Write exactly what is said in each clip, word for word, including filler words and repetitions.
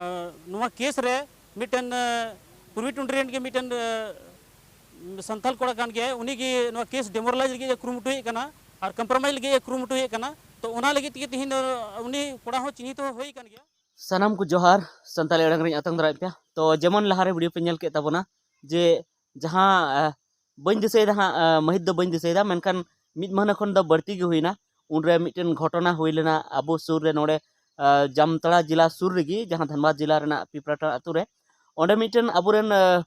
ᱱᱚᱣᱟ ᱠᱮᱥ ᱨᱮ ᱢᱤᱫᱴᱮᱱ ᱯᱩᱨᱵᱤ ᱴᱩᱸᱰᱤ ᱨᱮᱱ ᱜᱮ ᱢᱤᱫᱴᱮᱱ ᱥᱟᱱᱛᱟᱲ ᱠᱚᱲᱟ ᱠᱟᱱ ᱜᱮᱭᱟᱭ᱾ ᱩᱱᱤ ᱜᱮ ᱱᱚᱣᱟ ᱠᱮᱥ demoralize ᱞᱟᱹᱜᱤᱫ ᱮ ᱠᱩᱨᱩᱢᱩᱴᱩᱭᱮᱫ ᱠᱟᱱᱟ ᱟᱨ compromise ᱞᱟᱹᱜᱤᱫ ᱮ ᱠᱩᱨᱩᱢᱩᱴᱩᱭᱮᱫ ᱠᱟᱱᱟ᱾ ᱛᱚ ᱚᱱᱟ ᱞᱟᱹᱜᱤᱫ ᱛᱮᱜᱮ ᱛᱤᱦᱤᱧ ᱫᱚ ᱩᱱᱤ ᱠᱚᱲᱟ ᱦᱚᱸ ᱪᱤᱱᱦᱤᱛ ᱦᱚᱸ ᱦᱩᱭ ᱟᱠᱟᱱ ᱜᱮᱭᱟ᱾ ᱥᱟᱱᱟᱢ ᱠᱚ ᱡᱚᱦᱟᱨ, ᱥᱟᱱᱛᱟᱲᱤ ᱟᱲᱟᱝ ᱨᱤᱧ ᱟᱛᱟᱝ ᱫᱟᱨᱟᱢᱮᱫ ᱯᱮᱭᱟ᱾ ᱛᱚ ᱡᱮᱢᱚᱱ ᱞᱟᱦᱟᱨᱮ video ᱯᱮ ᱧᱮᱞ ᱠᱮᱫ ᱛᱟᱵᱚᱱᱟ ᱡᱮ ᱡᱟᱦᱟᱸ, ᱟᱦ, ᱵᱟᱹᱧ ᱫᱤᱥᱟᱹᱭᱮᱫᱟ ᱦᱟᱸᱜ, ᱟᱦ, ᱢᱟᱹᱦᱤᱛ ᱫᱚ ᱵᱟᱹᱧ ᱫᱤᱥᱟᱹᱭᱮᱫᱟ, ᱢᱮᱱᱠᱷᱟᱱ ᱢᱤᱫ ᱢᱟᱹᱦᱱᱟᱹ ᱠᱷᱚᱱ ᱫᱚ ᱵᱟᱹᱲᱛᱤ ᱜᱮ ᱦᱩᱭᱱᱟ᱾ ᱩᱱᱨᱮ ᱢᱤᱫᱴᱮᱱ ᱜᱷᱚᱴᱚᱱᱟ ᱦᱩᱭ ᱞᱮᱱᱟ ᱟᱵᱚ ᱥᱩᱨ ᱨᱮ, ᱱᱚᱰᱮ, ᱟᱦ, ᱡᱟᱢᱛᱟᱲᱟ ᱡᱮᱞᱟ ᱥᱩᱨ ᱨᱮᱜᱮ, ᱡᱟᱦᱟᱸ ᱫᱷᱟᱱᱵᱟᱫᱽ ᱡᱮᱞᱟ ᱨᱮᱱᱟᱜ ᱯᱤᱯᱨᱟᱴᱟ ᱟᱛᱳ ᱨᱮ᱾ ᱚᱸᱰᱮ ᱢᱤᱫᱴᱮᱱ ᱟᱵᱚᱨᱮᱱ, ᱟᱦ,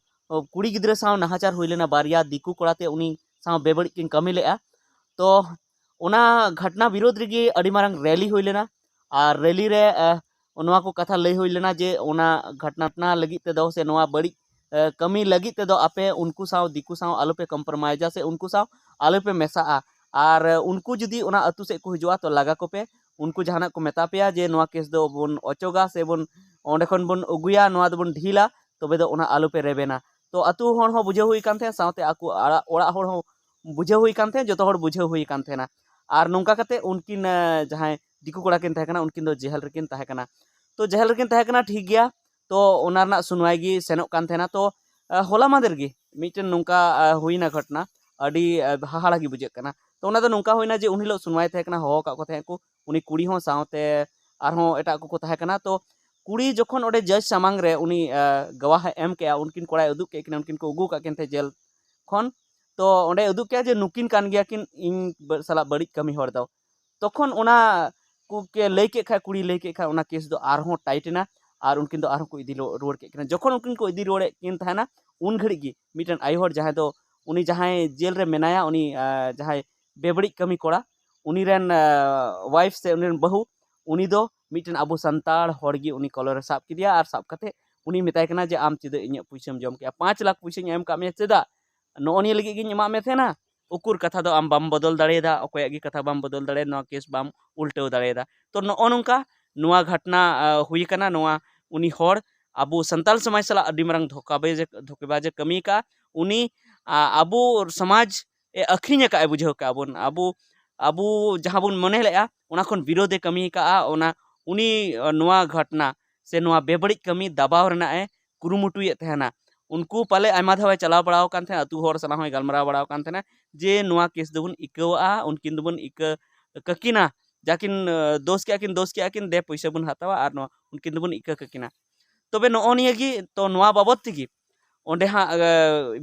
ᱠᱩᱲᱤ ᱜᱤᱫᱽᱨᱟᱹ ᱥᱟᱶ ᱱᱟᱦᱟᱪᱟᱨ ᱦᱩᱭ ᱞᱮᱱᱟ, ᱵᱟᱨᱭᱟ ᱫᱤᱠᱩ ᱠᱚᱲᱟᱛᱮ ᱩᱱᱤ ᱥᱟᱶ ᱵᱮᱵᱟᱹᱲᱤᱡ ᱠᱤᱱ ᱠᱟᱹᱢᱤ ᱞᱮᱫᱼᱟ᱾ ᱛᱚ ᱚᱱᱟ ᱜᱷᱚᱴᱱᱟ ᱵᱤᱨᱳᱫᱷ ᱨᱮᱜᱮ ᱟᱹᱰᱤ ᱢᱟᱨᱟᱝ rally ᱦᱩᱭ ᱞᱮᱱᱟ᱾ ᱟᱨ rally ᱨᱮ, ᱟᱦ, ᱱᱚᱣᱟ ᱠᱚ ᱠᱟᱛᱷᱟ ᱞᱟᱹᱭ ᱦᱩᱭ ᱞᱮᱱᱟ ᱡᱮ ᱚᱱᱟ ᱜᱷᱚᱴᱱᱟ ᱞᱟᱹᱜᱤᱫ ᱛᱮᱫᱚ ᱥᱮ ᱱᱚᱣᱟ ᱵᱟᱹᱲᱤᱡ, ᱟᱦ, ᱠᱟᱹᱢᱤ ᱞᱟᱹᱜᱤᱫ ᱛᱮᱫᱚ ᱟᱯᱮ ᱩᱱᱠᱩ ᱥᱟᱶ, ᱫᱤᱠᱩ ᱥᱟᱶ ᱟᱞᱚᱯᱮ compromise ᱟ ᱥᱮ ᱩᱱᱠᱩ ᱥᱟᱶ ᱟᱞᱚᱯᱮ ᱢᱮᱥᱟᱜᱼᱟ᱾ ᱟᱨ ᱩᱱᱠᱩ ᱡᱩᱫᱤ ᱚᱱᱟ ᱟᱹᱛᱩ ᱥᱮᱫ ᱠᱚ ᱦᱤᱡᱩᱜᱼᱟ ᱛᱚ ᱞᱟᱜᱟ ᱠᱚᱯᱮ᱾ ᱩᱱᱠᱩ ᱡᱟᱦᱟᱱᱟᱜ ᱠᱚ ᱢᱮᱛᱟ ᱯᱮᱭᱟ ᱡᱮ ᱱᱚᱣᱟ case ᱫᱚ ᱵᱚᱱ ᱚᱪᱚᱜᱟ ᱥᱮ ᱵᱚᱱ ᱚᱸᱰᱮ ᱠᱷᱚᱱ ᱵᱚᱱ ᱟᱹᱜᱩᱭᱟ, ᱱᱚᱣᱟ ᱫᱚᱵᱚᱱ ᱰᱷᱤᱞᱟ, ᱛᱚᱵᱮ ᱫᱚ ᱚᱱᱟ ᱟᱞᱚᱯᱮ ᱨᱮᱵᱮᱱᱟ᱾ ᱛᱚ ᱟᱹᱛᱩ ᱦᱚᱲ ᱦᱚᱸ ᱵᱩᱡᱷᱟᱹᱣ ᱦᱩᱭ ᱠᱟᱱ ᱛᱟᱦᱮᱸᱫ, ᱥᱟᱶᱛᱮ ᱟᱠᱚ ᱚᱲᱟᱜ, ᱚᱲᱟᱜ ᱦᱚᱲ ᱦᱚᱸ ᱵᱩᱡᱷᱟᱹᱣ ᱦᱩᱭ ᱠᱟᱱ ᱛᱟᱦᱮᱸᱫ, ᱡᱚᱛᱚ ᱦᱚᱲ ᱵᱩᱡᱷᱟᱹᱣ ᱦᱩᱭ ᱠᱟᱱ ᱛᱟᱦᱮᱱᱟ᱾ ᱟᱨ ᱱᱚᱝᱠᱟ ᱠᱟᱛᱮ ᱩᱱᱠᱤᱱ, ᱟᱦ, ᱡᱟᱦᱟᱸᱭ ᱫᱤᱠᱩ ᱠᱚᱲᱟ ᱠᱤᱱ ᱛᱟᱦᱮᱸ ᱠᱟᱱᱟ, ᱩᱱᱠᱤᱱ ᱫᱚ ᱡᱮᱦᱮᱞ ᱨᱮᱠᱤᱱ ᱛᱟᱦᱮᱸ ᱠᱟᱱᱟ᱾ ᱛᱚ ᱡᱮᱦᱮᱞ ᱨᱮᱠᱤᱱ ᱛᱟᱦᱮᱸ ᱠᱟᱱᱟ, ᱴᱷᱤᱠ ᱜᱮᱭᱟ᱾ ᱛᱚ ᱚᱱᱟ ᱨᱮᱱᱟᱜ ᱥᱩᱱᱣᱟᱭ ᱜᱮ ᱥᱮᱱᱚᱜ ᱠᱟᱱ ᱛᱟᱦᱮᱱᱟ᱾ ᱛᱚ, ᱟᱦ, ᱦᱚᱞᱟ ᱢᱟᱫᱷᱮᱨ ᱜᱮ ᱢᱤᱫᱴᱮᱱ ᱱᱚᱝᱠᱟ, ᱟᱦ, ᱦᱩᱭᱱᱟ ᱜᱷᱚᱴᱱᱟ, ᱟᱹᱰᱤ, ᱟᱦ, ᱦᱟᱦᱟᱲᱟ ᱜᱮ ᱵᱩᱡᱷᱟᱹᱜ ᱠᱟᱱᱟ᱾ ᱛᱚ ᱚᱱᱟ ᱫᱚ ᱱᱚᱝᱠᱟ ᱦᱩᱭᱱᱟ ᱡᱮ ᱩᱱ ᱦᱤᱞᱳᱜ ᱥᱩᱱᱣᱟᱭ ᱛᱟᱦᱮᱸ ᱠᱟᱱᱟ, ᱦᱚᱦᱚ ᱟᱠᱟᱫ ᱠᱚ ᱛᱟᱦᱮᱸᱫ ᱠᱚ, ᱩᱱᱤ ᱠᱩᱲᱤ ᱦᱚᱸ ᱥᱟᱶᱛᱮ ᱟᱨᱦᱚᱸ ᱮᱴᱟᱜ ᱠᱚᱠᱚ ᱛᱟᱦᱮᱸ ᱠᱟᱱᱟ᱾ ᱛᱚ ᱠᱩᱲᱤ ᱡᱚᱠᱷᱚᱱ ᱚᱸᱰᱮ judge ᱥᱟᱢᱟᱝ ᱨᱮ ᱩᱱᱤ, ᱟᱦ, ᱜᱟᱣᱟᱦ ᱮ ᱮᱢ ᱠᱮᱜᱼᱟ, ᱩᱱᱠᱤᱱ ᱠᱚᱲᱟᱭ ᱩᱫᱩᱜ ᱠᱮᱫ ᱠᱤᱱᱟ, ᱩᱱᱠᱤᱱ ᱠᱚ ᱟᱹᱜᱩ ᱟᱠᱟᱫ ᱠᱤᱱ ᱛᱟᱦᱮᱸᱫ ᱡᱮᱞ ᱠᱷᱚᱱ᱾ ᱛᱚ ᱚᱸᱰᱮ ᱩᱫᱩᱜ ᱠᱮᱜᱼᱟ ᱡᱮ ᱱᱩᱠᱤᱱ ᱠᱟᱱ ᱜᱮᱭᱟ ᱠᱤᱱ ᱤᱧ ᱵᱟ-, ᱥᱟᱞᱟᱜ ᱵᱟᱹᱲᱤᱡ ᱠᱟᱹᱢᱤ ᱦᱚᱲ ᱫᱚ᱾ ᱛᱚᱠᱷᱚᱱ ᱚᱱᱟ ᱠᱚ ᱠᱮ-, ᱞᱟᱹᱭ ᱠᱮᱫ ᱠᱷᱟᱡ, ᱠᱩᱲᱤᱭ ᱞᱟᱹᱭ ᱠᱮᱫ ᱠᱷᱟᱡ, ᱚᱱᱟ case ᱫᱚ ᱟᱨᱦᱚᱸ tight ᱮᱱᱟ ᱟᱨ ᱩᱱᱠᱤᱱ ᱫᱚ ᱟᱨᱦᱚᱸ ᱠᱚ ᱤᱫᱤ ᱞᱚ-, ᱨᱩᱣᱟᱹᱲ ᱠᱮᱫ ᱠᱤᱱᱟ᱾ ᱡᱚᱠᱷᱚᱱ ᱩᱱᱠᱤᱱ ᱠᱚ ᱤᱫᱤ ᱨᱩᱣᱟᱹᱲᱮᱫ ᱠᱤᱱ ᱛᱟᱦᱮᱱᱟ, ᱩᱱ ᱜᱷᱟᱹᱲᱤᱡ ᱜᱮ ᱢᱤᱫᱴᱮᱱ ᱟᱭᱳ ᱦᱚᱲ ᱡᱟᱦᱟᱸᱭ ᱫᱚ, ᱩᱱᱤ ᱡᱟᱦᱟᱸᱭ ᱡᱮᱞ ᱨᱮ ᱢᱮᱱᱟᱭᱟ, ᱩᱱᱤ, ᱟᱦ, ᱡᱟᱦᱟᱸᱭ ᱵᱮᱵᱟᱹᱲᱤᱡ ᱠᱟᱹᱢᱤ ᱠᱚᱲᱟ, ᱩᱱᱤ ᱨᱮᱱ, ᱟᱦ, wife ᱥᱮ ᱩᱱᱤ ᱨᱮᱱ ᱵᱟᱹᱦᱩ, ᱩᱱᱤ ᱫᱚ ᱢᱤᱫᱴᱮᱱ ᱟᱵᱚ ᱥᱟᱱᱛᱟᱲ ᱦᱚᱲ ᱜᱮ ᱩᱱᱤ ᱠᱚᱞᱚᱨ ᱮ ᱥᱟᱵ ᱠᱮᱫᱮᱭᱟ ᱟᱨ ᱥᱟᱵ ᱠᱟᱛᱮ ᱩᱱᱤ ᱢᱮᱛᱟᱭ ᱠᱟᱱᱟ ᱡᱮ, "ᱟᱢ ᱪᱮᱫᱟᱜ ᱤᱧᱟᱹᱜ ᱯᱩᱭᱥᱟᱹᱢ ᱡᱚᱢ ᱠᱮᱜᱼᱟ? ᱯᱟᱸᱪ ᱞᱟᱠᱷ ᱯᱩᱭᱥᱟᱹᱧ ᱮᱢ ᱠᱟᱜ ᱢᱮᱭᱟ, ᱪᱮᱫᱟᱜ? ᱱᱚᱜᱼᱚ ᱱᱤᱭᱟᱹ ᱞᱟᱹᱜᱤᱫ ᱜᱤᱧ ᱮᱢᱟᱜ ᱢᱮ ᱛᱟᱦᱮᱱᱟ?" ᱩᱠᱩᱨ ᱠᱟᱛᱷᱟ ᱫᱚ ᱟᱢ ᱵᱟᱢ ᱵᱚᱫᱚᱞ ᱫᱟᱲᱮᱭᱟᱫᱟ, ᱚᱠᱚᱭᱟᱜ ᱜᱮ ᱠᱟᱛᱷᱟ ᱵᱟᱢ ᱵᱚᱫᱚᱞ ᱫᱟᱲᱮᱭᱟᱫᱟ, ᱱᱚᱣᱟ case ᱵᱟᱢ ᱩᱞᱴᱟᱹᱣ ᱫᱟᱲᱮᱭᱟᱫᱟ᱾ ᱛᱚ ᱱᱚᱜᱼᱚ ᱱᱚᱝᱠᱟ ᱱᱚᱣᱟ ᱜᱷᱚᱴᱱᱟ, ᱟᱦ, ᱦᱩᱭ ᱠᱟᱱᱟ᱾ ᱱᱚᱣᱟ ᱩᱱᱤ ᱦᱚᱲ ᱟᱵᱚ ᱥᱟᱱᱛᱟᱲ ᱥᱚᱢᱟᱡᱽ ᱥᱟᱞᱟᱜ ᱟᱹᱰᱤ ᱢᱟᱨᱟᱝ ᱫᱷᱳᱠᱟᱵᱟᱡ-, ᱫᱷᱳᱠᱮᱵᱟᱡ ᱮ ᱠᱟᱹᱢᱤ ᱠᱟᱜᱼᱟ᱾ ᱩᱱᱤ, ᱟ-, ᱟᱵᱚ ᱥᱚᱢᱟᱡᱽ ᱮ ᱟᱹᱠᱷᱨᱤᱧ ᱟᱠᱟᱫ ᱮ ᱵᱩᱡᱷᱟᱹᱣ ᱠᱟᱜᱼᱟ ᱵᱚᱱ᱾ ᱟᱵᱚ, ᱟᱵᱚ ᱡᱟᱦᱟᱸ ᱵᱚᱱ ᱢᱚᱱᱮ ᱞᱮᱜᱼᱟ, ᱚᱱᱟ ᱠᱷᱚᱱ ᱵᱤᱨᱳᱫᱷ ᱮ ᱠᱟᱹᱢᱤ ᱠᱟᱜᱼᱟ᱾ ᱚᱱᱟ, ᱩᱱᱤ, ᱟ, ᱱᱚᱣᱟ ᱜᱷᱚᱴᱱᱟ ᱥᱮ ᱱᱚᱣᱟ ᱵᱮᱵᱟᱹᱲᱤᱡ ᱠᱟᱹᱢᱤ ᱫᱟᱵᱟᱣ ᱨᱮᱱᱟᱜ ᱮ ᱠᱩᱨᱩᱢᱩᱴᱩᱭᱮᱫ ᱛᱟᱦᱮᱱᱟ᱾ ᱩᱱᱠᱩ ᱯᱟᱞᱮ ᱟᱭᱢᱟ ᱫᱷᱟᱣ ᱮ ᱪᱟᱞᱟᱣ ᱵᱟᱲᱟ ᱟᱠᱟᱱ ᱛᱟᱦᱮᱱᱟ, ᱟᱹᱛᱩ ᱦᱚᱲ ᱥᱟᱞᱟᱜ ᱦᱚᱸᱭ ᱜᱟᱞᱢᱟᱨᱟᱣ ᱵᱟᱲᱟ ᱟᱠᱟᱱ ᱛᱟᱦᱮᱱᱟ ᱡᱮ ᱱᱚᱣᱟ ᱠᱮᱥ ᱫᱚᱵᱚᱱ ᱤᱠᱟᱹᱣᱟᱜᱼᱟ, ᱩᱱᱠᱤᱱ ᱫᱚᱵᱚᱱ ᱤᱠᱟᱹ ᱠᱟᱹᱠᱤᱱᱟ, ᱡᱟᱠᱤᱱ ᱫᱳᱥ ᱠᱮᱜᱼᱟ ᱠᱤᱱ, ᱫᱳᱥ ᱠᱮᱜᱼᱟ ᱠᱤᱱ, ᱫᱮ ᱯᱩᱭᱥᱟᱹ ᱵᱚᱱ ᱦᱟᱛᱟᱣᱟ ᱟᱨ ᱱᱚᱣᱟ ᱩᱱᱠᱤᱱ ᱫᱚᱵᱚᱱ ᱤᱠᱟᱹ ᱠᱟᱹᱠᱤᱱᱟ᱾ ᱛᱚᱵᱮ ᱱᱚᱜᱼᱚ ᱱᱤᱭᱟᱹ ᱜᱮ, ᱛᱚ ᱱᱚᱣᱟ ᱵᱟᱵᱚᱫ ᱛᱮᱜᱮ ᱚᱸᱰᱮ ᱦᱟᱸᱜ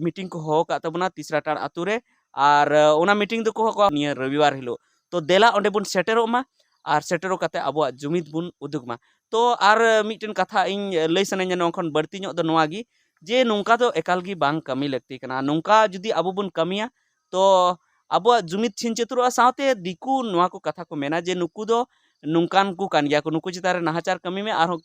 ᱢᱤᱴᱤᱝ ᱠᱚ ᱦᱚᱦᱚ ᱟᱠᱟᱫ ᱛᱟᱵᱚᱱᱟ ᱛᱤᱥᱨᱟ ᱴᱟᱲ ᱟᱛᱳ ᱨᱮ, ᱟᱨ ᱚᱱᱟ ᱢᱤᱴᱤᱝ ᱫᱚᱠᱚ ᱦᱚᱦᱚ ᱠᱚᱣᱟ ᱱᱤᱭᱟᱹ ᱨᱚᱵᱤᱵᱟᱨ ᱦᱤᱞᱳᱜ᱾ ᱛᱚ ᱫᱮᱞᱟ ᱚᱸᱰᱮ ᱵᱚᱱ ᱥᱮᱴᱮᱨᱚᱜ ᱢᱟ ᱟᱨ ᱥᱮᱴᱮᱨᱚᱜ ᱠᱟᱛᱮ ᱟᱵᱚᱣᱟᱜ ᱡᱩᱢᱤᱫ ᱵᱚᱱ ᱩᱫᱩᱜ ᱢᱟ᱾ ᱛᱚ ᱟᱨ ᱢᱤᱫᱴᱮᱱ ᱠᱟᱛᱷᱟ ᱤᱧ ᱞᱟᱹᱭ ᱥᱟᱱᱟᱧᱟ ᱱᱚᱣᱟ ᱠᱷᱚᱱ ᱵᱟᱹᱲᱛᱤ ᱧᱚᱜ ᱫᱚ ᱱᱚᱣᱟ ᱜᱮ, ᱡᱮ ᱱᱚᱝᱠᱟ ᱫᱚ ᱮᱠᱟᱞ ᱜᱮ ᱵᱟᱝ ᱠᱟᱹᱢᱤ ᱞᱟᱹᱠᱛᱤ ᱠᱟᱱᱟ᱾ ᱱᱚᱝᱠᱟ ᱡᱩᱫᱤ ᱟᱵᱚ ᱵᱚᱱ ᱠᱟᱹᱢᱤᱭᱟ, ᱛᱚ ᱟᱵᱚᱣᱟᱜ ᱡᱩᱢᱤᱫ ᱪᱷᱤᱱ ᱪᱟᱹᱛᱩᱨᱚᱜᱼᱟ, ᱥᱟᱶᱛᱮ ᱫᱤᱠᱩ ᱱᱚᱣᱟ ᱠᱚ ᱠᱟᱛᱷᱟ ᱠᱚ ᱢᱮᱱᱟ ᱡᱮ ᱱᱩᱠᱩ ᱫᱚ ᱱᱚᱝᱠᱟᱱ ᱠᱚ ᱠᱟᱱ ᱜᱮᱭᱟ ᱠᱚ, ᱱᱩᱠᱩ ᱪᱮᱛᱟᱱ ᱨᱮ ᱱᱟᱦᱟᱪᱟᱨ ᱠᱟᱹᱢᱤ ᱢᱮ, ᱟᱨᱦᱚᱸ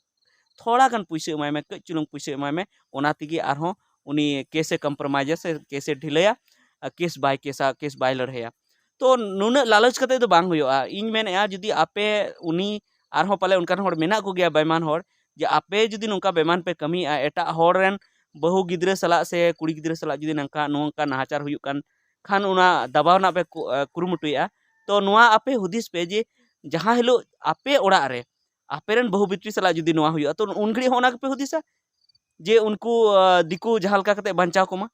ᱛᱷᱚᱲᱟ ᱜᱟᱱ ᱯᱩᱭᱥᱟᱹ ᱮᱢᱟᱭ ᱢᱮ, ᱠᱟᱹᱡ ᱪᱩᱞᱩᱝ ᱯᱩᱭᱥᱟᱹ ᱮᱢᱟᱭ ᱢᱮ, ᱚᱱᱟ ᱛᱮᱜᱮ ᱟᱨᱦᱚᱸ ᱩᱱᱤ ᱠᱮᱥ ᱮ ᱠᱚᱢᱯᱨᱳᱢᱟᱭᱤᱡᱟ ᱥᱮ ᱠᱮᱥ ᱮ ᱰᱷᱤᱞᱟᱹᱭᱟ, ᱟᱨ ᱠᱮᱥ ᱵᱟᱭ ᱠᱮᱥᱟ, ᱠᱮᱥ ᱵᱟᱭ ᱞᱟᱹᱲᱦᱟᱹᱭᱟ᱾ ᱛᱚ ᱱᱩᱱᱟᱹᱜ ᱞᱟᱞᱚᱪ ᱠᱟᱛᱮ ᱫᱚ ᱵᱟᱝ ᱦᱩᱭᱩᱜᱼᱟ᱾ ᱤᱧ ᱢᱮᱱᱮᱫᱼᱟ, ᱡᱩᱫᱤ ᱟᱯᱮ ᱩᱱᱤ, ᱟᱨᱦᱚᱸ ᱯᱟᱞᱮ ᱚᱱᱠᱟᱱ ᱦᱚᱲ ᱢᱮᱱᱟᱜ ᱠᱚᱜᱮᱭᱟ ᱵᱮᱢᱟᱱ ᱦᱚᱲ, ᱡᱮ ᱟᱯᱮ ᱡᱩᱫᱤ ᱱᱚᱝᱠᱟ ᱵᱮᱢᱟᱱ ᱯᱮ ᱠᱟᱹᱢᱤᱭᱮᱫᱼᱟ, ᱮᱴᱟᱜ ᱦᱚᱲ ᱨᱮᱱ ᱵᱟᱹᱦᱩ ᱜᱤᱫᱽᱨᱟᱹ ᱥᱟᱞᱟᱜ ᱥᱮ ᱠᱩᱲᱤ ᱜᱤᱫᱽᱨᱟᱹ ᱥᱟᱞᱟᱜ ᱡᱩᱫᱤ ᱱᱚᱝᱠᱟ, ᱱᱚᱝᱠᱟ ᱱᱟᱦᱟᱪᱟᱨ ᱦᱩᱭᱩᱜ ᱠᱟᱱ ᱠᱷᱟᱱ ᱚᱱᱟ ᱫᱟᱵᱟᱣ ᱨᱮᱱᱟᱜ ᱯᱮ ᱠᱩ-, ᱮ, ᱠᱩᱨᱩᱢᱩᱴᱩᱭᱮᱫᱼᱟ, ᱛᱚ ᱱᱚᱣᱟ ᱟᱯᱮ ᱦᱩᱫᱤᱥ ᱯᱮ ᱡᱮ ᱡᱟᱦᱟᱸ ᱦᱤᱞᱳᱜ ᱟᱯᱮ ᱚᱲᱟᱜ ᱨᱮ ᱟᱯᱮ ᱨᱮᱱ ᱵᱟᱹᱦᱩ ᱵᱤᱴᱤ ᱥᱟᱞᱟᱜ ᱡᱩᱫᱤ ᱱᱚᱣᱟ ᱦᱩᱭᱩᱜᱼᱟ, ᱛᱚ ᱩᱱ ᱜᱷᱟᱹᱲᱤᱡ ᱦᱚᱸ ᱚᱱᱟ ᱜᱮᱯᱮ ᱦᱩᱫᱤᱥᱟ ᱡᱮ ᱩᱱᱠᱩ, ᱟ, ᱫᱤᱠᱩ ᱡᱟᱦᱟᱸ ᱞᱮᱠᱟ ᱠᱟᱛᱮ ᱵᱟᱧᱪᱟᱣ ᱠᱚᱢᱟ?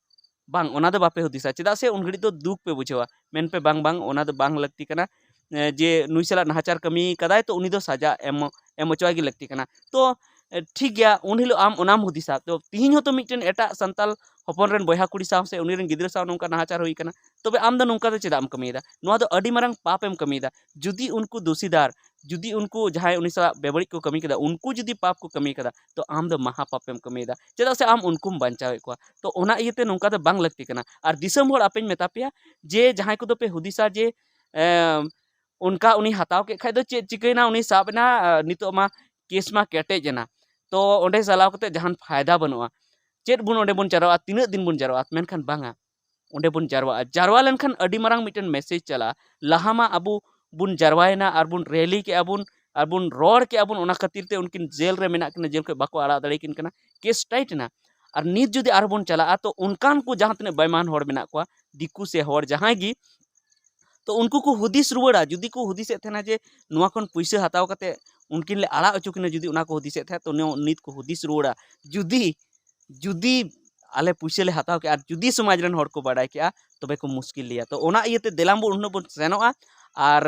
ᱵᱟᱝ, ᱚᱱᱟ ᱫᱚ ᱵᱟᱯᱮ ᱦᱩᱫᱤᱥᱟ᱾ ᱪᱮᱫᱟᱜ ᱥᱮ ᱩᱱ ᱜᱷᱟᱹᱲᱤᱡ ᱫᱚ ᱫᱩᱠ ᱯᱮ ᱵᱩᱡᱷᱟᱹᱣᱟ, ᱢᱮᱱᱯᱮ, "ᱵᱟᱝ, ᱵᱟᱝ, ᱚᱱᱟ ᱫᱚ ᱵᱟᱝ ᱞᱟᱹᱠᱛᱤ ᱠᱟᱱᱟ, ᱮ, ᱡᱮ ᱱᱩᱭ ᱥᱟᱞᱟᱜ ᱱᱟᱦᱟᱪᱟᱨ ᱠᱟᱹᱢᱤ ᱠᱟᱫᱟᱭ, ᱛᱚ ᱩᱱᱤ ᱫᱚ ᱥᱟᱡᱟ ᱮᱢ, ᱮᱢ ᱦᱚᱪᱚᱣᱟᱭ ᱜᱮ ᱞᱟᱹᱠᱛᱤ ᱠᱟᱱᱟ᱾" ᱛᱚ, ᱮ, ᱴᱷᱤᱠ ᱜᱮᱭᱟ, ᱩᱱ ᱦᱤᱞᱳᱜ ᱟᱢ ᱚᱱᱟᱢ ᱦᱩᱫᱤᱥᱟ᱾ ᱛᱚ ᱛᱤᱦᱤᱧ ᱦᱚᱸᱛᱚ ᱢᱤᱫᱴᱮᱱ ᱮᱴᱟᱜ ᱥᱟᱱᱛᱟᱞ ᱦᱚᱯᱚᱱ ᱨᱮᱱ ᱵᱚᱭᱦᱟ ᱠᱩᱲᱤ ᱥᱟᱶ ᱥᱮ ᱩᱱᱤ ᱨᱮᱱ ᱜᱤᱫᱽᱨᱟᱹ ᱥᱟᱶ ᱱᱚᱝᱠᱟ ᱱᱟᱦᱟᱪᱟᱨ ᱦᱩᱭ ᱠᱟᱱᱟ, ᱛᱚᱵᱮ ᱟᱢ ᱫᱚ ᱱᱚᱝᱠᱟ ᱫᱚ ᱪᱮᱫᱟᱜ ᱮᱢ ᱠᱟᱹᱢᱤᱭᱮᱫᱟ? ᱱᱚᱣᱟ ᱫᱚ ᱟᱹᱰᱤ ᱢᱟᱨᱟᱝ ᱯᱟᱯ ᱮᱢ ᱠᱟᱹᱢᱤᱭᱮᱫᱟ᱾ ᱡᱩᱫᱤ ᱩᱱᱠᱩ ᱫᱩᱥᱤᱫᱟᱨ, ᱡᱩᱫᱤ ᱩᱱᱠᱩ ᱡᱟᱦᱟᱸᱭ ᱩᱱᱤ ᱥᱟᱞᱟᱜ ᱵᱮᱵᱟᱹᱲᱤᱡ ᱠᱚ ᱠᱟᱹᱢᱤ ᱠᱮᱫᱟ, ᱩᱱᱠᱩ ᱡᱩᱫᱤ ᱯᱟᱯ ᱠᱚ ᱠᱟᱹᱢᱤ ᱠᱟᱫᱟ, ᱛᱚ ᱟᱢ ᱫᱚ ᱢᱟᱦᱟ ᱯᱟᱯ ᱮᱢ ᱠᱟᱹᱢᱤᱭᱮᱫᱟ᱾ ᱪᱮᱫᱟᱜ ᱥᱮ ᱟᱢ ᱩᱱᱠᱩᱢ ᱵᱟᱧᱪᱟᱣᱮᱫ ᱠᱚᱣᱟ᱾ ᱛᱚ ᱚᱱᱟ ᱤᱭᱟᱹᱛᱮ ᱱᱚᱝᱠᱟ ᱫᱚ ᱵᱟᱝ ᱞᱟᱹᱠᱛᱤ ᱠᱟᱱᱟ᱾ ᱟᱨ ᱫᱤᱥᱚᱢ ᱦᱚᱲ ᱟᱯᱮᱧ ᱢᱮᱛᱟ ᱯᱮᱭᱟ ᱡᱮ ᱡᱟᱦᱟᱸᱭ ᱠᱚᱫᱚ ᱯᱮ ᱦᱩᱫᱤᱥᱟ ᱡᱮ, ᱮᱢ, ᱚᱱᱠᱟ ᱩᱱᱤ ᱦᱟᱛᱟᱣ ᱠᱮᱫ ᱠᱷᱟᱡ ᱫᱚ ᱪᱮᱫ ᱪᱤᱠᱟᱹᱭᱮᱱᱟ, ᱩᱱᱤ ᱥᱟᱵ ᱮᱱᱟ, ᱟᱨ ᱱᱤᱛᱚᱜ ᱢᱟ ᱠᱮᱥ ᱢᱟ ᱠᱮᱴᱮᱡ ᱮᱱᱟ, ᱛᱚ ᱚᱸᱰᱮ ᱪᱟᱞᱟᱣ ᱠᱟᱛᱮ ᱡᱟᱦᱟᱱ ᱯᱷᱟᱭᱫᱟ ᱵᱟᱹᱱᱩᱜᱼᱟ᱾ ᱪᱮᱫ ᱵᱚᱱ ᱚᱸᱰᱮ ᱵᱚᱱ ᱡᱟᱨᱣᱟᱜᱼᱟ, ᱛᱤᱱᱟᱹᱜ ᱫᱤᱱ ᱵᱚᱱ ᱡᱟᱨᱣᱟᱜᱼᱟ? ᱢᱮᱱᱠᱷᱟᱱ ᱵᱟᱝᱟ, ᱚᱸᱰᱮ ᱵᱚᱱ ᱡᱟᱨᱣᱟᱜᱼᱟ᱾ ᱡᱟᱨᱣᱟ ᱞᱮᱱᱠᱷᱟᱱ ᱟᱹᱰᱤ ᱢᱟᱨᱟᱝ ᱢᱤᱫᱴᱮᱱ message ᱪᱟᱞᱟᱜᱼᱟ᱾ ᱞᱟᱦᱟ ᱢᱟ ᱟᱵᱚ ᱵᱚᱱ ᱡᱟᱨᱣᱟᱭᱮᱱᱟ ᱟᱨ ᱵᱚᱱ rally ᱠᱮᱜᱼᱟ ᱵᱚᱱ ᱟᱨ ᱵᱚᱱ ᱨᱚᱲ ᱠᱮᱜᱼᱟ ᱵᱚᱱ, ᱚᱱᱟ ᱠᱷᱟᱹᱛᱤᱨ ᱛᱮ ᱩᱱᱠᱤᱱ ᱡᱮᱞ ᱨᱮ ᱢᱮᱱᱟᱜ ᱠᱤᱱᱟ, ᱡᱮᱞ ᱠᱷᱚᱱ ᱵᱟᱠᱚ ᱟᱲᱟᱜ ᱫᱟᱲᱮᱭᱟᱠᱤᱱ ᱠᱟᱱᱟ, ᱠᱮᱥ ᱴᱟᱭᱤᱴ ᱮᱱᱟ᱾ ᱟᱨ ᱱᱤᱛ ᱡᱩᱫᱤ ᱟᱨᱦᱚᱸ ᱵᱚᱱ ᱪᱟᱞᱟᱜᱼᱟ, ᱛᱚ ᱚᱱᱠᱟᱱ ᱠᱚ ᱡᱟᱦᱟᱸ ᱛᱤᱱᱟᱹᱜ ᱵᱮᱢᱟᱱ ᱦᱚᱲ ᱢᱮᱱᱟᱜ ᱠᱚᱣᱟ, ᱫᱤᱠᱩ ᱥᱮ ᱦᱚᱲ ᱡᱟᱦᱟᱸᱭ ᱜᱮ, ᱛᱚ ᱩᱱᱠᱩ ᱠᱚ ᱦᱩᱫᱤᱥ ᱨᱩᱣᱟᱹᱲᱟ᱾ ᱡᱩᱫᱤ ᱠᱚ ᱦᱩᱫᱤᱥᱮᱫ ᱛᱟᱦᱮᱱᱟ ᱡᱮ ᱱᱚᱣᱟ ᱠᱷᱚᱱ ᱯᱩᱭᱥᱟᱹ ᱦᱟᱛᱟᱣ ᱠᱟᱛᱮ ᱩᱱᱠᱤᱱ ᱞᱮ ᱟᱲᱟᱜ ᱦᱚᱪᱚ ᱠᱤᱱᱟ, ᱡᱩᱫᱤ ᱚᱱᱟ ᱠᱚ ᱦᱩᱫᱤᱥᱮᱫ ᱛᱟᱦᱮᱸᱫ, ᱛᱚ ᱱᱤᱭᱟᱹ ᱱᱤᱛ ᱠᱚ ᱦᱩᱫᱤᱥ ᱨᱩᱣᱟᱹᱲᱟ᱾ ᱡᱩᱫᱤ ᱡᱩᱫᱤ ᱟᱞᱮ ᱯᱩᱭᱥᱟᱹ ᱞᱮ ᱦᱟᱛᱟᱣ ᱠᱮᱜᱼᱟ ᱟᱨ ᱡᱩᱫᱤ ᱥᱚᱢᱟᱡᱽ ᱨᱮᱱ ᱦᱚᱲ ᱠᱚ ᱵᱟᱰᱟᱭ ᱠᱮᱜᱼᱟ, ᱛᱚᱵᱮ ᱠᱚ ᱢᱩᱥᱠᱤᱞ ᱞᱮᱭᱟ᱾ ᱛᱚ ᱚᱱᱟ ᱤᱭᱟᱹᱛᱮ ᱫᱮᱞᱟᱝ ᱵᱚᱱ ᱩᱱ ᱦᱤᱞᱳᱜ ᱵᱚᱱ ᱥᱮᱱᱚᱜᱼᱟ᱾ ᱟᱨ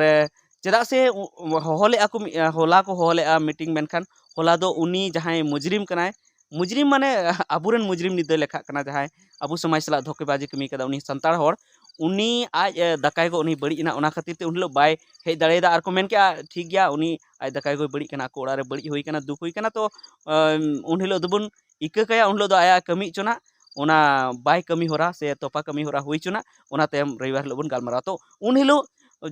ᱪᱮᱫᱟᱜ ᱥᱮ ᱩ-, ᱦᱚᱦᱚ ᱞᱮᱜᱼᱟ ᱠᱚ ᱢᱤ-, ᱦᱚᱞᱟ ᱠᱚ ᱦᱚᱦᱚ ᱞᱮᱜᱼᱟ ᱢᱤᱴᱤᱝ, ᱢᱮᱱᱠᱷᱟᱱ ᱦᱚᱞᱟ ᱫᱚ ᱩᱱᱤ ᱡᱟᱦᱟᱸᱭ ᱢᱩᱡᱽᱨᱤᱢ ᱠᱟᱱᱟᱭ, ᱢᱩᱡᱽᱨᱤᱢ ᱢᱟᱱᱮ ᱟᱵᱚᱨᱮᱱ ᱢᱩᱡᱽᱨᱤᱢ ᱱᱤᱛ ᱫᱚᱭ ᱞᱮᱠᱷᱟᱜ ᱠᱟᱱᱟ, ᱡᱟᱦᱟᱸᱭ ᱟᱵᱚ ᱥᱚᱢᱟᱡᱽ ᱥᱟᱞᱟᱜ ᱫᱷᱳᱠᱮᱵᱟᱡᱤ ᱠᱟᱹᱢᱤ ᱠᱟᱫᱟ, ᱩᱱᱤ ᱥᱟᱱᱛᱟᱲ ᱦᱚᱲ, ᱩᱱᱤ ᱟᱡ, ᱮ, ᱫᱟᱠᱟᱭ ᱜᱚ ᱩᱱᱤ ᱵᱟᱹᱲᱤᱡ ᱮᱱᱟ, ᱚᱱᱟ ᱠᱷᱟᱹᱛᱤᱨ ᱛᱮ ᱩᱱ ᱦᱤᱞᱳᱜ ᱵᱟᱭ ᱦᱮᱡ ᱫᱟᱲᱮᱭᱟᱫᱟ᱾ ᱟᱨ ᱠᱚ ᱢᱮᱱ ᱠᱮᱜᱼᱟ, "ᱴᱷᱤᱠ ᱜᱮᱭᱟ, ᱩᱱᱤ ᱟᱡ ᱫᱟᱠᱟᱭ ᱜᱚᱭ ᱵᱟᱹᱲᱤᱡ ᱠᱟᱱᱟ, ᱟᱠᱚ ᱚᱲᱟᱜ ᱨᱮ ᱵᱟᱹᱲᱤᱡ ᱦᱩᱭ ᱠᱟᱱᱟ, ᱫᱩᱠ ᱦᱩᱭ ᱠᱟᱱᱟ, ᱛᱚ, ᱮᱢ, ᱩᱱ ᱦᱤᱞᱳᱜ ᱫᱚᱵᱚᱱ ᱤᱠᱟᱹ ᱠᱟᱭᱟ, ᱩᱱ ᱦᱤᱞᱳᱜ ᱫᱚ ᱟᱭᱟᱜ ᱠᱟᱹᱢᱤ ᱦᱚᱪᱚᱱᱟᱜ, ᱚᱱᱟ ᱵᱟᱭ ᱠᱟᱹᱢᱤ ᱦᱚᱨᱟ ᱥᱮ ᱛᱚᱯᱟ ᱠᱟᱹᱢᱤ ᱦᱚᱨᱟ ᱦᱩᱭ ᱦᱚᱪᱚᱱᱟᱜ, ᱚᱱᱟ ᱛᱟᱭᱚᱢ ᱨᱚᱵᱤᱵᱟᱨ ᱦᱤᱞᱳᱜ ᱵᱚᱱ ᱜᱟᱞᱢᱟᱨᱟᱣᱟ᱾ ᱛᱚ ᱩᱱ ᱦᱤᱞᱳᱜ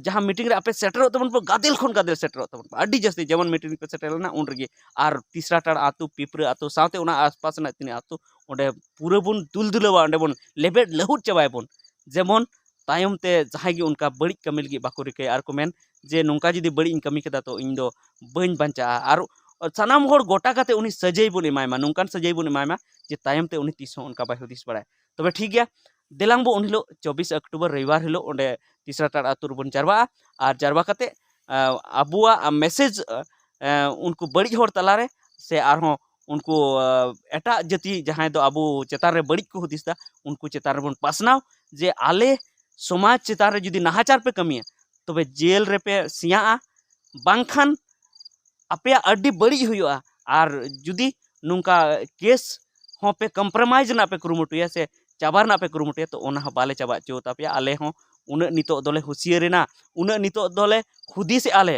ᱡᱟᱦᱟᱸ ᱢᱤᱴᱤᱝ ᱨᱮ ᱟᱯᱮ ᱥᱮᱴᱮᱨᱚᱜ ᱛᱟᱵᱚᱱ ᱯᱮ, ᱜᱟᱫᱮᱞ ᱠᱷᱚᱱ ᱜᱟᱫᱮᱞ ᱥᱮᱴᱮᱨᱚᱜ ᱛᱟᱵᱚᱱ ᱯᱮ, ᱟᱹᱰᱤ ᱡᱟᱹᱥᱛᱤ, ᱡᱮᱢᱚᱱ ᱢᱤᱴᱤᱝ ᱨᱮᱯᱮ ᱥᱮᱴᱮᱨ ᱞᱮᱱᱟ ᱩᱱ ᱨᱮᱜᱮ, ᱟᱨ ᱛᱤᱥᱨᱟ ᱴᱟᱲ ᱟᱹᱛᱩ, ᱯᱤᱯᱨᱟᱹ ᱟᱹᱛᱩ ᱥᱟᱶᱛᱮ ᱚᱱᱟ ᱟᱥᱯᱟᱥ ᱨᱮᱱᱟᱜ ᱛᱤᱱᱟᱹᱜ ᱟᱹᱛᱩ, ᱚᱸᱰᱮ ᱯᱩᱨᱟᱹ ᱵᱚᱱ ᱫᱩᱞ ᱫᱩᱞᱟᱹᱣᱟ, ᱚᱸᱰᱮ ᱵᱚᱱ ᱞᱮᱵᱮᱫ ᱞᱟᱹᱦᱩᱫ ᱪᱟᱵᱟᱭᱟᱵᱚᱱ, ᱡᱮᱢᱚᱱ ᱛᱟᱭᱚᱢ ᱛᱮ ᱡᱟᱦᱟᱸᱭ ᱜᱮ ᱚᱱᱠᱟ ᱵᱟᱹᱲᱤᱡ ᱠᱟᱹᱢᱤ ᱞᱟᱹᱜᱤᱫ ᱵᱟᱠᱚ ᱨᱤᱠᱟᱹᱭᱟ ᱟᱨ ᱠᱚ ᱢᱮᱱ ᱡᱮ, "ᱱᱚᱝᱠᱟ ᱡᱩᱫᱤ ᱵᱟᱹᱲᱤᱡ ᱤᱧ ᱠᱟᱹᱢᱤ ᱠᱮᱫᱟ, ᱛᱚ ᱤᱧ ᱫᱚ ᱵᱟᱹᱧ ᱵᱟᱧᱪᱟᱜᱼᱟ᱾" ᱟᱨ ᱥᱟᱱᱟᱢ ᱦᱚᱲ ᱜᱚᱴᱟ ᱠᱟᱛᱮ ᱩᱱᱤ ᱥᱟᱹᱡᱟᱹᱭ ᱵᱚᱱ ᱮᱢᱟᱭ ᱢᱟ, ᱱᱚᱝᱠᱟᱱ ᱥᱟᱹᱡᱟᱹᱭ ᱵᱚᱱ ᱮᱢᱟᱭ ᱢᱟ ᱡᱮ ᱛᱟᱭᱚᱢ ᱛᱮ ᱩᱱᱤ ᱛᱤᱥ ᱦᱚᱸ ᱚᱱᱠᱟ ᱵᱟᱭ ᱦᱩᱫᱤᱥ ᱵᱟᱲᱟᱭᱟ᱾ ᱛᱚᱵᱮ ᱴᱷᱤᱠ ᱜᱮᱭᱟ, ᱫᱮᱞᱟᱝ ᱵᱚ ᱩᱱ ᱦᱤᱞᱳᱜ ᱪᱚᱵᱵᱤᱥ ᱚᱠᱴᱳᱵᱚᱨ ᱨᱚᱵᱤᱵᱟᱨ ᱦᱤᱞᱳᱜ ᱚᱸᱰᱮ ᱛᱤᱥᱨᱟ ᱴᱟᱲ ᱟᱹᱛᱩ ᱨᱮᱵᱚᱱ ᱡᱟᱨᱣᱟᱜᱼᱟ᱾ ᱟᱨ ᱡᱟᱨᱣᱟ ᱠᱟᱛᱮ, ᱟ, ᱟᱵᱚᱣᱟᱜ ᱢᱮᱥᱮᱡᱽ, ᱟ, ᱩᱱᱠᱩ ᱵᱟᱹᱲᱤᱡ ᱦᱚᱲ ᱛᱟᱞᱟᱨᱮ ᱥᱮ ᱟᱨᱦᱚᱸ ᱩᱱᱠᱩ, ᱟ, ᱮᱴᱟᱜ ᱡᱟᱹᱛᱤ ᱡᱟᱦᱟᱸᱭ ᱫᱚ ᱟᱵᱚ ᱪᱮᱛᱟᱱ ᱨᱮ ᱵᱟᱹᱲᱤᱡ ᱠᱚ ᱦᱩᱫᱤᱥ ᱮᱫᱟ, ᱩᱱᱠᱩ ᱪᱮᱛᱟᱱ ᱨᱮᱵᱚᱱ ᱯᱟᱥᱱᱟᱣ ᱡᱮ ᱟᱞᱮ ᱥᱚᱢᱟᱡᱽ ᱪᱮᱛᱟᱱ ᱨᱮ ᱡᱩᱫᱤ ᱱᱟᱦᱟᱪᱟᱨ ᱯᱮ ᱠᱟᱹᱢᱤᱭᱟ, ᱛᱚᱵᱮ ᱡᱮᱞ ᱨᱮᱯᱮ ᱥᱮᱭᱟᱜᱼᱟ, ᱵᱟᱝᱠᱷᱟᱱ ᱟᱯᱮᱭᱟᱜ ᱟᱹᱰᱤ ᱵᱟᱹᱲᱤᱡ ᱦᱩᱭᱩᱜᱼᱟ᱾ ᱟᱨ ᱡᱩᱫᱤ ᱱᱚᱝᱠᱟ ᱠᱮᱥ ᱦᱚᱸ ᱯᱮ ᱠᱚᱢᱯᱨᱳᱢᱟᱭᱤᱡᱽ ᱨᱮᱱᱟᱜ ᱯᱮ ᱠᱩᱨᱩᱢᱩᱴᱩᱭᱟ ᱥᱮ ᱪᱟᱵᱟ ᱨᱮᱱᱟᱜ ᱯᱮ ᱠᱩᱨᱩᱢᱩᱴᱩᱭᱟ, ᱛᱚ ᱚᱱᱟ ᱦᱚᱸ ᱵᱟᱞᱮ ᱪᱟᱵᱟ ᱦᱚᱪᱚ ᱛᱟᱯᱮᱭᱟ᱾ ᱟᱞᱮ ᱦᱚᱸ ᱩᱱᱟᱹᱜ ᱱᱤᱛᱚᱜ ᱫᱚᱞᱮ ᱦᱩᱸᱥᱤᱭᱟᱹᱨ ᱮᱱᱟ, ᱩᱱᱟᱹᱜ ᱱᱤᱛᱚᱜ ᱫᱚᱞᱮ ᱦᱩᱫᱤᱥᱮᱜᱼᱟ ᱞᱮ,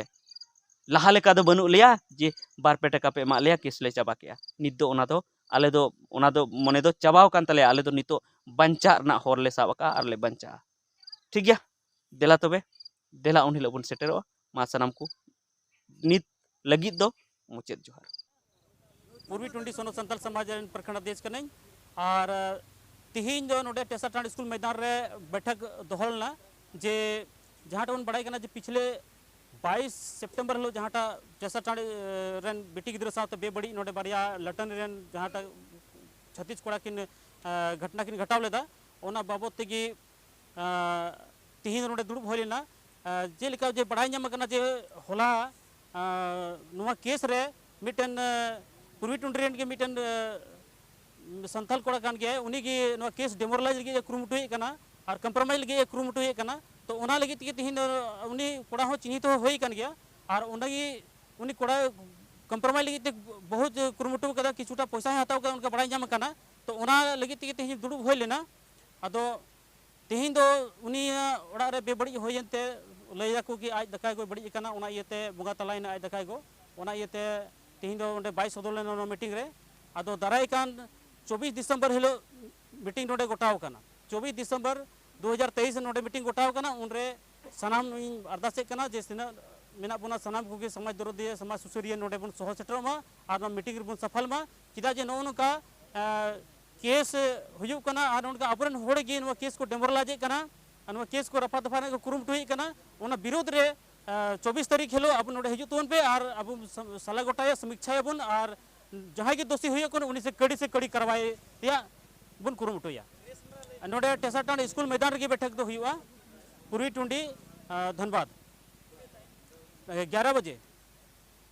ᱞᱟᱦᱟ ᱞᱮᱠᱟ ᱫᱚ ᱵᱟᱹᱱᱩᱜ ᱞᱮᱭᱟ ᱡᱮ ᱵᱟᱨ ᱯᱮ ᱴᱟᱠᱟ ᱯᱮ ᱮᱢᱟᱜ ᱞᱮᱭᱟ, ᱠᱮᱥ ᱞᱮ ᱪᱟᱵᱟ ᱠᱮᱜᱼᱟ᱾ ᱱᱤᱛ ᱫᱚ ᱚᱱᱟ ᱫᱚ ᱟᱞᱮ ᱫᱚ, ᱚᱱᱟ ᱫᱚ ᱢᱚᱱᱮ ᱫᱚ ᱪᱟᱵᱟᱣ ᱟᱠᱟᱱ ᱛᱟᱞᱮᱭᱟ᱾ ᱟᱞᱮ ᱫᱚ ᱱᱤᱛᱚᱜ ᱵᱟᱧᱪᱟᱜ ᱨᱮᱱᱟᱜ ᱦᱚᱨ ᱞᱮ ᱥᱟᱵ ᱟᱠᱟᱜᱼᱟ ᱟᱨ ᱞᱮ ᱵᱟᱧᱪᱟᱜᱼᱟ᱾ ᱴᱷᱤᱠ ᱜᱮᱭᱟ, ᱫᱮᱞᱟ ᱛᱚᱵᱮ, ᱫᱮᱞᱟ ᱩᱱ ᱦᱤᱞᱳᱜ ᱵᱚᱱ ᱥᱮᱴᱮᱨᱚᱜᱼᱟ᱾ ᱢᱟ ᱥᱟᱱᱟᱢ ᱠᱚ ᱱᱤᱛ ᱞᱟᱹᱜᱤᱫ ᱫᱚ ᱢᱩᱪᱟᱹᱫ ᱡᱚᱦᱟᱨ᱾ ᱯᱩᱨᱵᱤ ᱴᱩᱱᱰᱤ ᱥᱚᱱᱚᱛ ᱥᱟᱱᱛᱟᱲ ᱥᱚᱢᱟᱡᱽ ᱨᱮᱱ ᱯᱨᱚᱠᱷᱚᱸᱰ ᱚᱫᱷᱭᱚᱠᱷ ᱠᱟᱹᱱᱟᱹᱧ᱾ ᱟᱨ, ᱟᱨ ᱛᱤᱦᱤᱧ ᱫᱚ ᱱᱚᱰᱮ ᱴᱮᱥᱟ ᱴᱟᱺᱰ ᱥᱠᱩᱞ ᱢᱚᱭᱫᱟᱱ ᱨᱮ ᱵᱮᱴᱷᱟᱠ ᱫᱚᱦᱚ ᱞᱮᱱᱟ ᱡᱮ ᱡᱟᱦᱟᱸᱴᱟᱜ ᱵᱚᱱ ᱵᱟᱲᱟᱭ ᱠᱟᱱᱟ ᱡᱮ ᱯᱤᱪᱷᱞᱮ ᱵᱟᱭᱤᱥ ᱥᱮᱯᱴᱮᱢᱵᱚᱨ ᱦᱤᱞᱳᱜ ᱡᱟᱦᱟᱸᱴᱟᱜ ᱴᱮᱥᱟ ᱴᱟᱺᱰ, ᱮ, ᱨᱮᱱ ᱵᱤᱴᱤ ᱜᱤᱫᱽᱨᱟᱹ ᱥᱟᱶᱛᱮ ᱵᱮᱵᱟᱹᱲᱤᱡ ᱱᱚᱰᱮ ᱵᱟᱨᱭᱟ ᱞᱟᱹᱴᱟᱹᱱᱤ ᱨᱮᱱ ᱡᱟᱦᱟᱸᱴᱟᱜ ᱪᱷᱟᱹᱛᱤᱥ ᱠᱚᱲᱟ ᱠᱤᱱ, ᱮ, ᱜᱷᱚᱴᱱᱟ ᱠᱤᱱ ᱜᱷᱚᱴᱟᱣ ᱞᱮᱫᱟ, ᱚᱱᱟ ᱵᱟᱵᱚᱫ ᱛᱮᱜᱮ ᱟᱸ, ᱛᱤᱦᱤᱧ ᱱᱚᱰᱮ ᱫᱩᱲᱩᱵ ᱦᱩᱭ ᱞᱮᱱᱟ᱾ ᱟᱸ, ᱡᱮᱞᱮᱠᱟ ᱡᱮ ᱵᱟᱲᱟᱭ ᱧᱟᱢ ᱟᱠᱟᱱᱟ ᱡᱮ ᱦᱚᱞᱟ ᱟᱨ ᱱᱚᱣᱟ ᱠᱮᱥ ᱨᱮ ᱢᱤᱫᱴᱮᱱ, ᱮ, ᱯᱩᱨᱵᱤ ᱴᱩᱸᱰᱤ ᱨᱮᱱ ᱜᱮ ᱢᱤᱫᱴᱮᱱ, ᱮ, ᱥᱟᱱᱛᱟᱞ ᱠᱚᱲᱟ ᱠᱟᱱ ᱜᱮᱭᱟᱭ, ᱩᱱᱤ ᱜᱮ ᱱᱚᱣᱟ ᱠᱮᱥ demoralize ᱞᱟᱹᱜᱤᱫ ᱮ ᱠᱩᱨᱩᱢᱩᱴᱩᱭᱮᱫ ᱠᱟᱱᱟ ᱟᱨ compromise ᱞᱟᱹᱜᱤᱫ ᱮ ᱠᱩᱨᱩᱢᱩᱴᱩᱭᱮᱫ ᱠᱟᱱᱟ᱾ ᱛᱚ, ᱚᱱᱟ ᱞᱟᱹᱜᱤᱫ ᱛᱮᱜᱮ ᱛᱮᱦᱮᱧ ᱫᱚ ᱩᱱᱤ ᱠᱚᱲᱟ ᱦᱚᱸ ᱪᱤᱱᱦᱤᱛ ᱦᱚᱸ ᱦᱩᱭ ᱟᱠᱟᱱ ᱜᱮᱭᱟ ᱟᱨ ᱚᱸᱰᱮ ᱜᱮ ᱩᱱᱤ ᱠᱚᱲᱟᱭ compromise ᱞᱟᱹᱜᱤᱫ ᱛᱮ ᱵᱚᱦᱩᱛ ᱠᱩᱨᱩᱢᱩᱴᱩ ᱠᱟᱫᱟ, ᱠᱤᱪᱷᱩᱴᱟ ᱯᱚᱭᱥᱟ ᱦᱚᱸᱭ ᱦᱟᱛᱟᱣ ᱠᱟᱫᱟ, ᱚᱱᱠᱟ ᱵᱟᱲᱟᱭ ᱧᱟᱢ ᱟᱠᱟᱱᱟ᱾ ᱛᱚ, ᱚᱱᱟ ᱞᱟᱹᱜᱤᱫ ᱛᱮᱜᱮ ᱛᱮᱦᱮᱧ ᱫᱩᱲᱩᱵ ᱦᱩᱭ ᱞᱮᱱᱟ᱾ ᱟᱫᱚ ᱛᱮᱦᱮᱧ ᱫᱚ ᱩᱱᱤᱭᱟᱜ ᱚᱲᱟᱜ ᱨᱮ ᱵᱮᱵᱟᱹᱲᱤᱡ ᱦᱩᱭᱮᱱ ᱛᱮ ᱞᱟᱹᱭ ᱫᱟᱠᱚ ᱠᱤ ᱟᱡ ᱫᱟᱠᱟᱭ ᱜᱚᱭ ᱵᱟᱹᱲᱤᱡ ᱟᱠᱟᱱᱟ, ᱚᱱᱟ ᱤᱭᱟᱹᱛᱮ ᱵᱚᱸᱜᱟ ᱛᱟᱞᱟᱭᱮᱱᱟ ᱟᱡ ᱫᱟᱠᱟᱭ ᱜᱚ᱾ ᱚᱱᱟ ᱤᱭᱟᱹᱛᱮ ᱛᱮᱦᱮᱧ ᱫᱚ ᱚᱸᱰᱮ ᱵᱟᱭ ᱥᱚᱫᱚᱨ ᱞᱮᱱᱟ ᱱᱚᱣᱟ ᱢᱤᱴᱤᱝ ᱨᱮ᱾ ᱟᱫᱚ ᱫᱟᱨᱟᱭ ᱠᱟᱱ ᱪᱚᱵᱵᱤᱥ ᱰᱤᱥᱮᱢᱵᱚᱨ ᱦᱤᱞᱳᱜ ᱢᱤᱴᱤᱝ ᱱᱚᱰᱮ ᱜᱚᱴᱟᱣ ᱟᱠᱟᱱᱟ᱾ ᱪᱚᱵᱵᱤᱥ ᱰᱤᱥᱮᱢᱵᱚᱨ ᱫᱩ ᱦᱟᱡᱟᱨ ᱛᱮᱭᱤᱥ ᱱᱚᱰᱮ ᱢᱤᱴᱤᱝ ᱜᱚᱴᱟᱣ ᱟᱠᱟᱱᱟ᱾ ᱩᱱᱨᱮ ᱥᱟᱱᱟᱢ ᱤᱧ ᱟᱨᱫᱟᱥᱮᱫ ᱠᱟᱱᱟ ᱡᱮ ᱛᱤᱱᱟᱹᱜ ᱢᱮᱱᱟᱜ ᱵᱚᱱᱟ ᱥᱟᱱᱟᱢ ᱠᱚᱜᱮ ᱥᱚᱢᱟᱡᱽ ᱫᱚᱨᱚᱫᱤᱭᱟᱹ, ᱥᱚᱢᱟᱡᱽ ᱥᱩᱥᱟᱹᱨᱤᱭᱟᱹ ᱱᱚᱰᱮ ᱵᱚᱱ ᱥᱚᱦᱚᱨ ᱥᱮᱴᱮᱨᱚᱜ ᱢᱟ ᱟᱨ ᱱᱚᱣᱟ ᱢᱤᱴᱤᱝ ᱨᱮᱵᱚᱱ ᱥᱟᱯᱷᱟᱞ ᱢᱟ᱾ ᱪᱮᱫᱟᱜ ᱡᱮ ᱱᱚᱜᱼᱚ ᱱᱚᱝᱠᱟ, ᱮᱸ, ᱠᱮᱥ ᱦᱩᱭᱩᱜ ᱠᱟᱱᱟ ᱟᱨ ᱱᱚᱝᱠᱟ ᱟᱵᱚᱨᱮᱱ ᱦᱚᱲ ᱜᱮ ᱱᱚᱣᱟ ᱠᱮᱥ ᱠᱚ demoralizeᱮᱫ ᱠᱟᱱᱟ ᱟᱨ ᱱᱚᱣᱟ ᱠᱮᱥ ᱠᱚ ᱨᱟᱯᱷᱟ ᱫᱟᱯᱷᱟ ᱨᱮᱱᱟᱜ ᱠᱚ ᱠᱩᱨᱩᱢᱩᱴᱩᱭᱮᱫ ᱠᱟᱱᱟ᱾ ᱚᱱᱟ ᱵᱤᱨᱳᱫᱷ ᱨᱮ, ᱮᱸ, ᱪᱚᱵᱵᱤᱥ ᱛᱟᱹᱨᱤᱠᱷ ᱦᱤᱞᱳᱜ ᱟᱵᱚ ᱱᱚᱰᱮ ᱦᱤᱡᱩᱜ ᱛᱟᱵᱚᱱ ᱯᱮ ᱟᱨ ᱟᱵᱚ ᱥᱟ-, ᱥᱟᱞᱟ ᱜᱚᱴᱟᱭᱟ, ᱥᱚᱢᱤᱠᱪᱷᱟᱭᱟᱵᱚᱱ ᱟᱨ ᱡᱟᱦᱟᱸᱭ ᱜᱮ ᱫᱳᱥᱤ ᱦᱩᱭᱩᱜ ᱠᱟᱱᱟ ᱩᱱᱤ ᱥᱮ ᱠᱟᱹᱲᱤ ᱥᱮ ᱠᱟᱹᱲᱤ ᱠᱟᱨᱣᱟᱭ ᱨᱮᱭᱟᱜ ᱵᱚᱱ ᱠᱩᱨᱩᱢᱩᱴᱩᱭᱟ᱾ ᱱᱚᱰᱮ ᱴᱮᱥᱟᱴᱟᱱ ᱥᱠᱩᱞ ᱢᱚᱭᱫᱟᱱ ᱨᱮᱜᱮ ᱵᱮᱴᱷᱮᱠ ᱫᱚ ᱦᱩᱭᱩᱜᱼᱟ, ᱯᱩᱨᱵᱤ ᱴᱩᱸᱰᱤ, ᱟᱸ, ᱫᱷᱟᱱᱵᱟᱫᱽ, ᱮ, ᱜᱭᱟᱨᱟ ᱵᱟᱡᱮ᱾